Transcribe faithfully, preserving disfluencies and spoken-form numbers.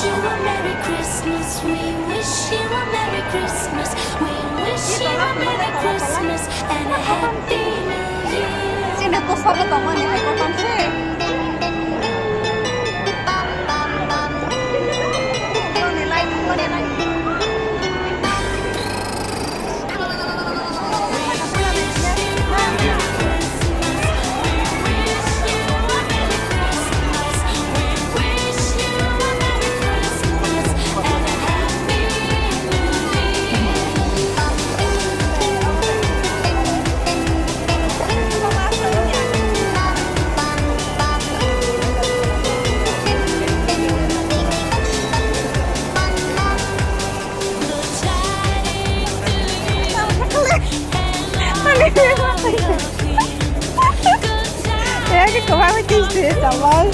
You a Merry Christmas, we wish you a Merry Christmas, we wish you a Merry Christmas and a Happy New Year. Chini poster bo tongmani hai kotorse. Tei ani kwbangma twi se tabang.